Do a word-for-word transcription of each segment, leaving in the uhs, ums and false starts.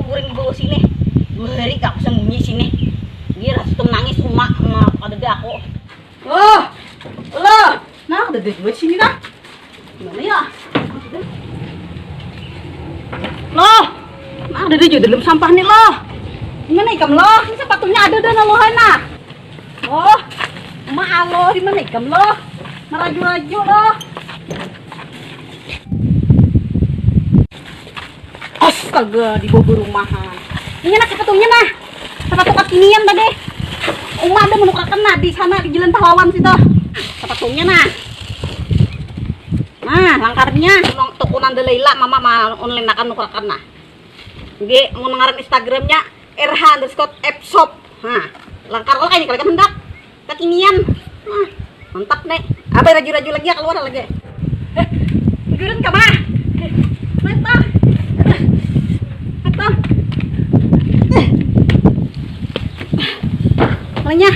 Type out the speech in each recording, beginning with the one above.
Kuring dulu sini. Dua hari kak sembunyi sini. Dia rasa tuh nangis uma, uma kadada aku. Loh, loh, nah kadada jua di sini nah. Gimana ya? Loh, nah kadada jua dalam sampah nih loh. Gimana ikam loh? Ini sepatunya ada dah nalohan nah. Oh, uma aloh di mana ikam loh? Maraju-raju loh. Astaga, dibawa barumahan. Ini nah sepatunya nah. Sepatu kakinian tadi. Uma ada menukarakan nah di sana di Jalan Pahlawan situ. Sepatunya nah. Nah, langkarnya toko Nanda Laila mama ma online akan nukarakan nah. Oke, mau ngaran Instagramnya R H underscore F shop. Nah, langkar kalau kayak ini kalian hendak kekinian. Nah, mantap nih. Apa raju-raju lagi ya keluar lagi. Gurun kama. Mantap. Mantap. Malingnya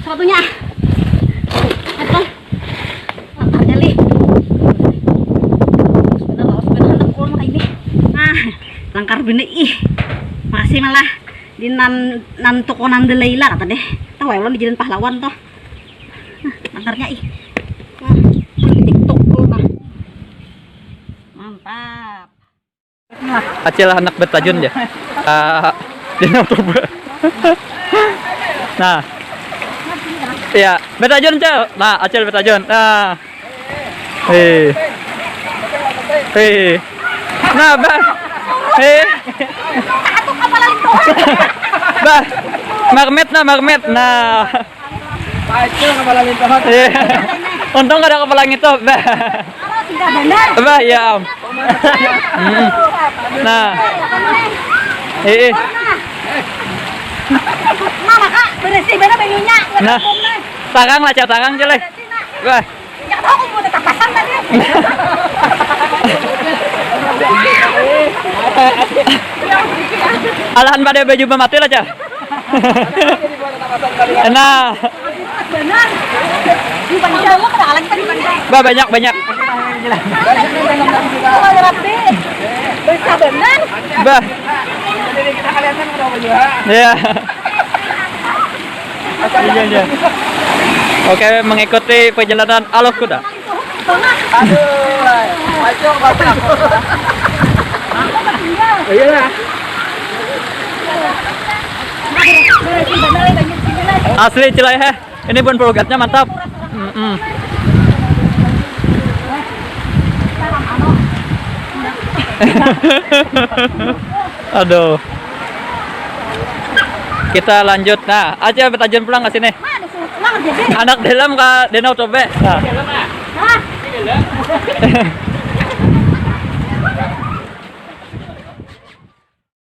sepatunya. Mantap. Langkarnya lih. Sebenarnya lawas sebenarnya hendak keluar maka ini. Nah, langkar bener ih. Makasih malah di nan nan toko Nanda Laila kata deh. Tahu ya lo di Jalan Pahlawan tuh. Nah, langkarnya ih. Nah, di TikTok tuh nah. Mantap. Acil anak betajun ya. Ah, di YouTube. Nah. Iya, betajun cel. Nah, acil betajun. Nah. Hei. Hei. Nah, bah. Hei. Bah. Marmet nah, marmet. Nah. Pacul kepala lintahan. Iya. Untung kada kepala ngitu. Bah. Bah ya am. Mm. Nah. Iya. Mana kak? Bersih benar banyunya. Nah. Tarang lah, tarang je lah. Bah. Yang tahu aku mau tetap pasang tadi. Alahan pada baju mati lah cah. Nah. Bah banyak banyak. Bah. Ya. Iya iya. Oke, mengikuti perjalanan Alok Kuda. Aduh, lah. Acung, bapak. Iya lah. Asli cilai heh. Ini pun pelugatnya mantap. Mm -mm. Aduh. Kita lanjut. Nah, aja betajan pulang ke sini. Anak dalam ka Danau Tobe. Nah.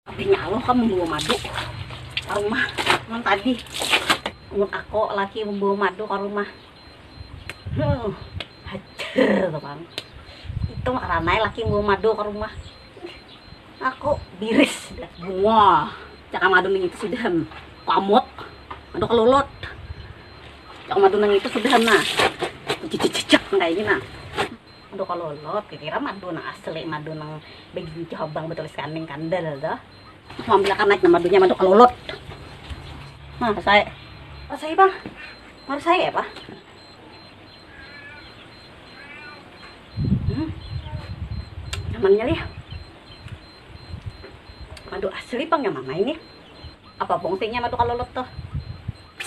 Tapi nyaloh kan membawa madu ke rumah. Nang tadi mun aku laki membawa madu ke rumah. Hmm, hajar tuh kan. Itu makaranai laki membawa madu ke rumah. Aku biris dah. Wah, cakap madu ning itu sudah kamut. Madu kelulot. Cakap madu ning itu sudah nah. Cicicicik kayak gini nah. Madu kelulot, kira madu nang asli, madu nang begincu habang betulis kaning kandel tuh. Aku ambil akan naik nama dunia madu kelulot. Nah, saya. Oh, saya bang. Harus saya ya, Pak. Hmm. Namanya lihat. Madu asli pang yang mana ini? Apa fungsinya madu kalolot tuh?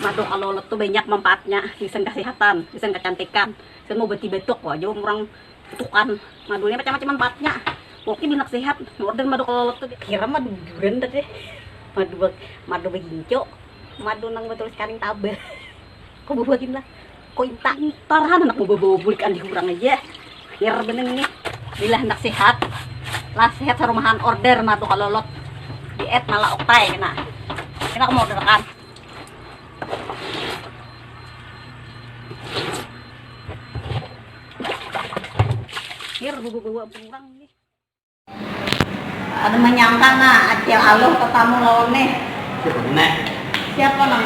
Madu kalolot tuh banyak manfaatnya, gasan kesehatan, gasan kecantikan, gasan mengobati batuk, wah jauh orang kutukan. Madu ini macam-macam manfaatnya. Pokoknya binak sehat, order madu kalolot tuh. Kira madu bujuran tadi. Madu madu beginco, madu nang betulis kaning tabah. Kau bubuatin lah. Kau intantar han anak mau bawa bulik andi kurang aja. Akhir beneng ini. Bila hendak sehat, lah sehat sarumahan order madu kalolot. Di et malah oktai kena. Kena aku mau order kan. Akhir bubu bawa kurang ini. Ada menyangka nah acil aluh tetamu lawan nih. Siapa nih? Siapa nang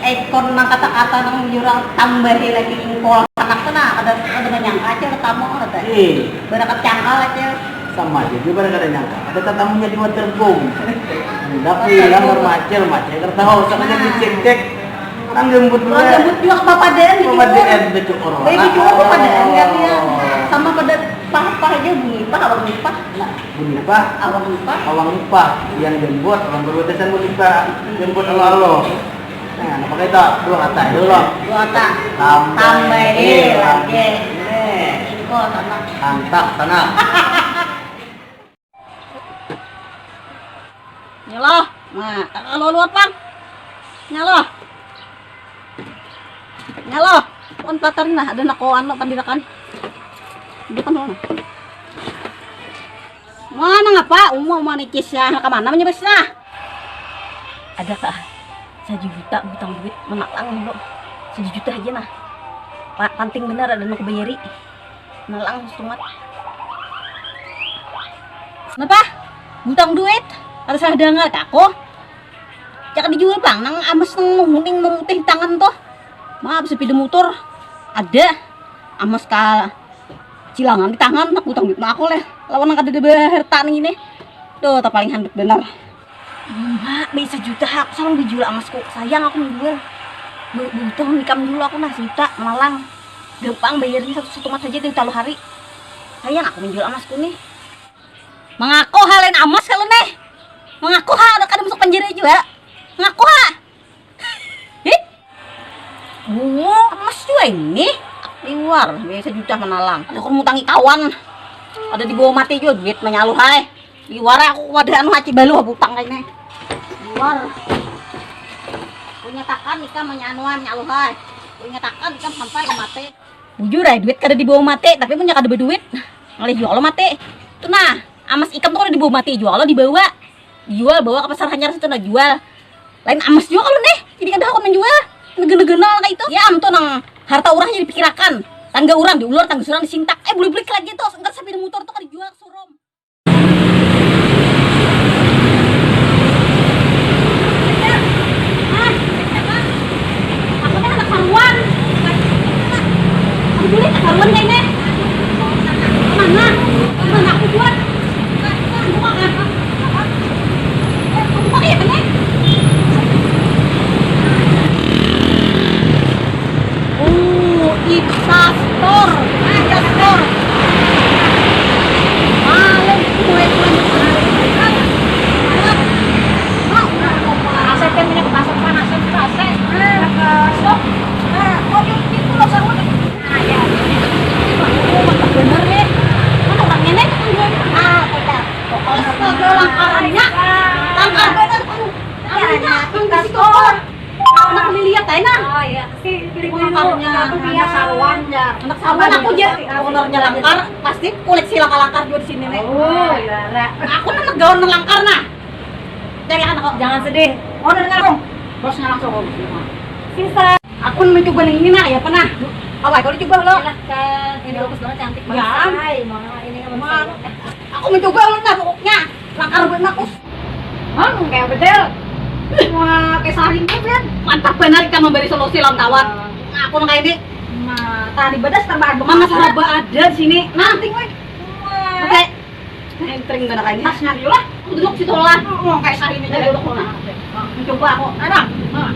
ekor nang kata-kata nang jurang tambahi lagi ingkol anak tuh nah ada ada menyangka acil tetamu ada. Iya. Berakat cangkal acil. Sama aja juga pada kada nyangka ada tatamunya di Waterboom. Hendak bilang remaja, remaja kada tahu, sakalinya dicek-cek. Orang gembut Wah, juga. Gembut juga kepapadaan gitu. Kepapadaan betul orang. Baik juga kepapadaan kan ya. Sama pada pah-pah aja bunyi pah, awak bunyi pah. Nah, bunyi pah, awak bunyi pah. Awak bunyi pah. Yang gembut, orang berbatasan bunyi pah. Gembut alo-alo. Nah, apa kita dua kata dulu. Dua kata. Tambai lagi. Iko sana. Antak sana. Nyaloh. Nah, kalau luat pang. Nyaloh. Nyaloh. Kon patar nah, ada nak kawan lo pandirakan. Bukan lo nah. Mana ngapa? Uma uma nicis ya. Ke mana menyebes nah? Ada kah? Sajuta butang duit menalang lo. Sajuta aja nah. Pa- Panting benar ada nak bayari. Menalang sungat. Kenapa? Butang duit? Ada salah dengar kah aku? Cak dijual pang nang amas nang muhuning memutih tangan tuh. Maaf sepeda motor ada amas ka cilangan di tangan nak butang duit aku leh lawan nang kada ada harta nih ini. Tuh tak paling handuk benar. Mak, bisa juta aku salah dijual amasku. Sayang aku menjual. Butang nikam dulu aku nah juta malang. Gampang bayarnya satu satu mat saja dari talu hari. Sayang aku menjual amasku nih. Mengaku hal lain amas kalau nih. Mengaku ha ada kada masuk penjara juga. Mengaku ha. Hih. Bungo emas jua ini. Liwar, biasa juta menalang. Ada aku mutangi kawan. Ada dibawa mati jua duit menyaluh hai. Liwar aku wadah anu haci baluh butang kayak ini. Liwar. Kunyatakan ikam menyanuan nyaluh hai. Kunyatakan ikam sampai mati. Bujur ai duit kada dibawa mati tapi punya kada berduit. Ngalih jua kalau mati. Tuh nah, amas ikam tuh kada dibawa mati jua kalau dibawa. Jual bawa ke pasar hanyar situ nah jual. Lain amas jua kalau nih, jadi kada hakun menjual. Negena-gena kayak itu. Ya am tuh nang harta urang jadi dipikirakan. Tangga urang diulur, tangga surang disintak. Eh beli-beli lagi tuh, engkar sepeda motor tuh kada jual surum. Aku kan anak saruan. Aku dulu anak saruan kayaknya. Mana? Mana aku buat? Buka kan? Buka ya kan? Oh, Ipsa Store. Ada store. Paling kue kue. Aset kan punya kepasok kan aset aset. Masuk. Nah, kok itu loh sama. Nah, ya. Oh, mantap bener nih. Mana orangnya nih? Ah, kita. Pokoknya langkarannya. Langkar bener. Aduh, langkarannya. Anak dilihat aja nah. Oh iya. Si pilih dulu. Langkarnya. Anak saruan ya. Anak saruan aku aja. Ownernya langkar, pasti koleksi langkar-langkar juga di sini nih. Oh, iya. Aku nang gaul nang langkar nah. Cari anak kok. Jangan sedih. Ownernya langsung. Bosnya langsung. Sisa. Aku mencoba yang ini nah, ya pernah. Awal kalau coba lo. Silahkan. Ini bagus banget, cantik banget. Ya. Hai, mama ini kan. Aku mencoba lo nah pokoknya. Langkar banget aku. Hah, kayak bedel. Wah, kayak saring tuh kan. Mantap benar kita memberi solusi lawan kawan. Nah, aku nang kayak ini. Nah, tadi bedas tambah mana saraba ada di sini. Nanti gue. Oke. Entering benar aja. Tasnya dulu lah. Aku duduk situ lah. Mau kayak saring ini duduk lah. Mencoba aku. Ada. Nah.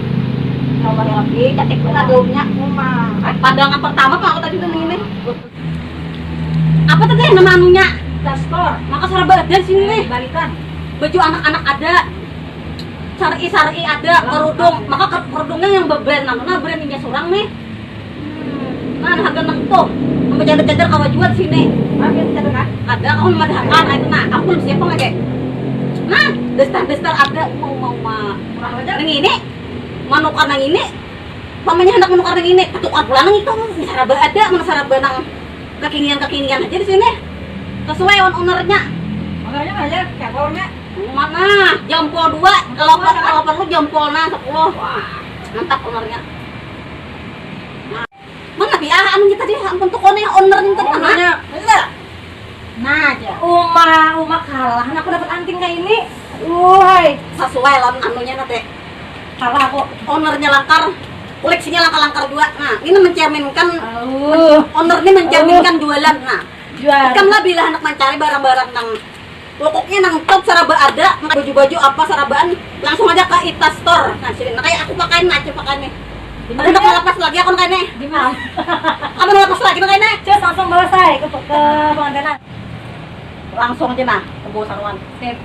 Coba lagi, cantik benar daunnya. Pandangan pertama tuh aku tadi tuh ini. Apa tadi nama anunya? Daskor. Maka saraba ada di sini nih. Balikan. Baju anak-anak ada. Sari-sari ada, kerudung. Maka kerudungnya yang brand anu nah, brand inya surang nih. Nah, harga nang tuh. Sampai cadar-cadar kawa jua di sini. Ada, aku madahakan itu nah. Aku belum siap lagi. Nah, daster-daster ada, mau mau mah. Nang ini, manukar nang ini. Pamannya hendak menukar nang ini, tukar pulang nang itu. Saraba ada, mana saraba nang kekinian-kekinian aja di sini. Sesuai wan ownernya. Ownernya mana aja? Siapa ownernya? Mana? Jempol dua, kalau kalau perlu jempol nah sepuluh. Wah, mantap ownernya. Nah. Mana dia anu kita dia ampun tuh kone ownernya tadi mana? Ownernya. Nah aja. Uma, uma kalah. Aku dapat anting kayak ini. Woi, sesuai lawan anunya nanti. Salah aku. Ownernya langkar, koleksinya langkar-langkar juga. Nah, ini mencerminkan owner ini mencerminkan jualan. Nah, Ikam lah bila handak mancari barang-barang nang pokoknya nang top saraba ada, baju-baju apa sarabaan, langsung aja ke Ita Store. Nah, sini nah, kayak aku pakai nah, aja pakai nih. Ada udah lepas lagi aku kayak nih. Di mana? Apa lepas lagi kayak nih? Cus langsung bawa saya ke ke pengantinan. Langsung aja nah, ke bawah saruan. Sip.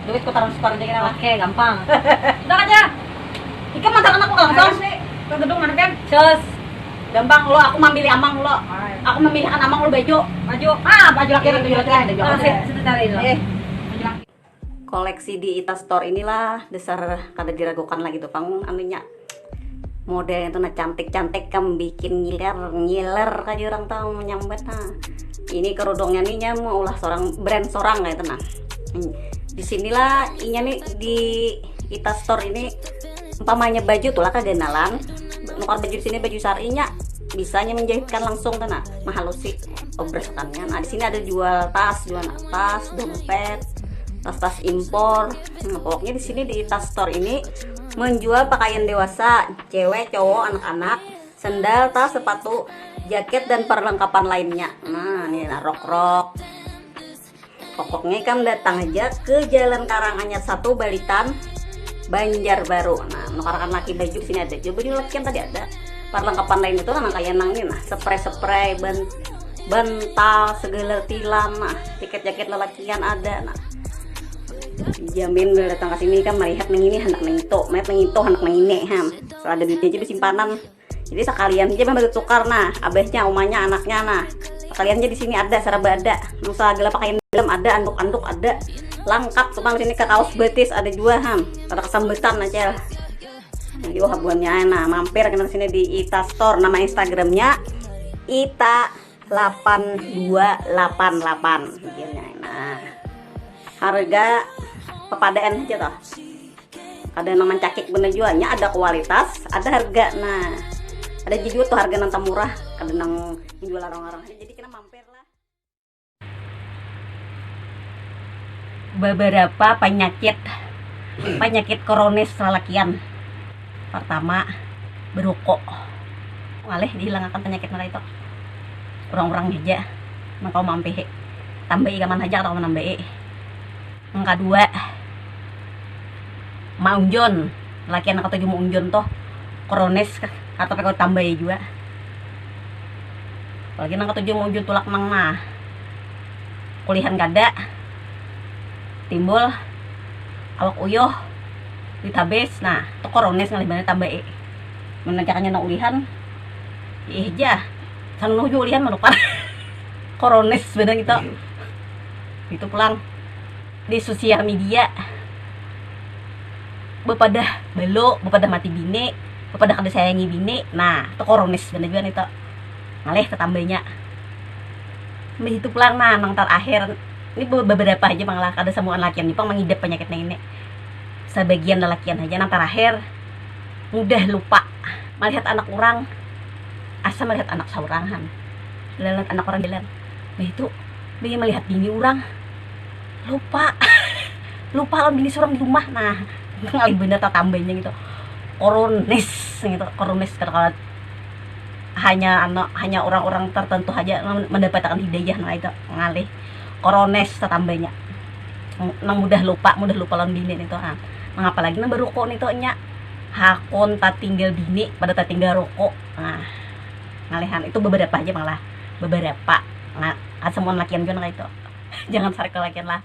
Duit ku transfer aja kita. Oke, gampang. Udah aja. Ikam mantaran aku langsung. Ayo sih, ke gedung mana kan? Cus. Gampang lo, aku mamilih amang lo. Alright. Aku memilihkan amang lo baju. Baju. Ah, baju laki, baju laki, baju laki. Ah, sip, sip, cari dulu. Eh. Baju laki. Koleksi di Ita Store inilah dasar kada diragukan lagi tuh pang anunya. Modelnya tuh nah cantik-cantik kam bikin ngiler ngiler aja orang tahu menyambat nah. Ini kerudungnya nih nya mau ulah seorang brand seorang kayak itu nah. Di sinilah inya nih di Ita Store ini umpamanya baju tuh lah kaganalan nukar baju di sini baju syar'inya bisanya menjahitkan langsung tuh nah mahalusi obresannya. Nah, di sini ada jual tas, jual tas, dompet, tas-tas impor. Nah, pokoknya di sini di Ita Store ini menjual pakaian dewasa, cewek, cowok, anak-anak, sendal, tas, sepatu, jaket dan perlengkapan lainnya. Nah, ini nah, rok-rok. Pokoknya ikam datang aja ke Jalan Karanganyar satu Balitan, Banjarbaru. Nah, menukarkan laki baju sini ada juga baju lakian tadi ada. Perlengkapan lain itu kan kayak nang ini nah, spray-spray, ban bantal, segala tilam nah, jaket-jaket lelakian ada nah. Jamin bila datang ke sini kan melihat nang ini hendak nang itu, melihat nang itu hendak nang ini ham. Kalau ada duitnya aja disimpan. Jadi sekalian aja bang tukar nah, abahnya, umanya, anaknya nah. Sekalian aja di sini ada, serba ada. Nang segala pakaian dalam ada, anduk-anduk ada. Lengkap tuh bang di sini ke kaos betis ada juga ham. Ada kesambatan aja. Jadi wah buannya nah mampir ke sini di Ita Store. Nama Instagramnya Ita delapan dua delapan delapan. Nah, harga pepadaan aja toh. Ada nang mencakik bener jualnya, ada kualitas, ada harga. Nah, ada juga tuh harga nang murah, ada nang jual orang-orang. Jadi kita mampir lah. Beberapa penyakit penyakit kronis lalakian. Pertama, berukok. Ngalih dihilangakan penyakit mereka itu. Orang-orang aja nang kau mampihi. Tambahi kaman aja atau menambahi. Yang kedua, maunjon. Laki anak ketujuh maunjon tuh kronis kah atau kau tambahi juga. Apalagi nang ketujuh maunjon tulak nang nah kulihan kada timbul awak uyuh duit habis nah itu kronis ngalih banar tambahi. Menajakannya nang ulihan ih jah sanunuh juga ulihan menukar kronis banar gitu. Itu pulang di sosial media bepadah balo bepadah mati bini bepadah kada sayangi bini. Nah itu kronis banar juga itu ngalih tetambanya. Mbah itu pulang nah nang terakhir ini beberapa aja pang lah kada semua lakian ni pang mangidap penyakit nang ini. Sebagian lelakian aja nang terakhir mudah lupa melihat anak orang asa melihat anak seorang han. Lalat anak orang jalan nah itu dia melihat bini orang lupa lupa lawan bini seorang di rumah nah ngalih bener tatambanya gitu. Kronis gitu kronis kada kawa hanya anu hanya orang-orang tertentu saja mendapatkan hidayah nah itu ngalih kronis tatambanya nang mudah lupa mudah lupa lawan bini itu ah nang apalagi nang baruko nih tuh nya hakun tatinggal bini pada tatinggal ruko nah ngalihan itu beberapa aja malah beberapa nah kan semua lakian juga nang itu jangan sarik lalakian lah.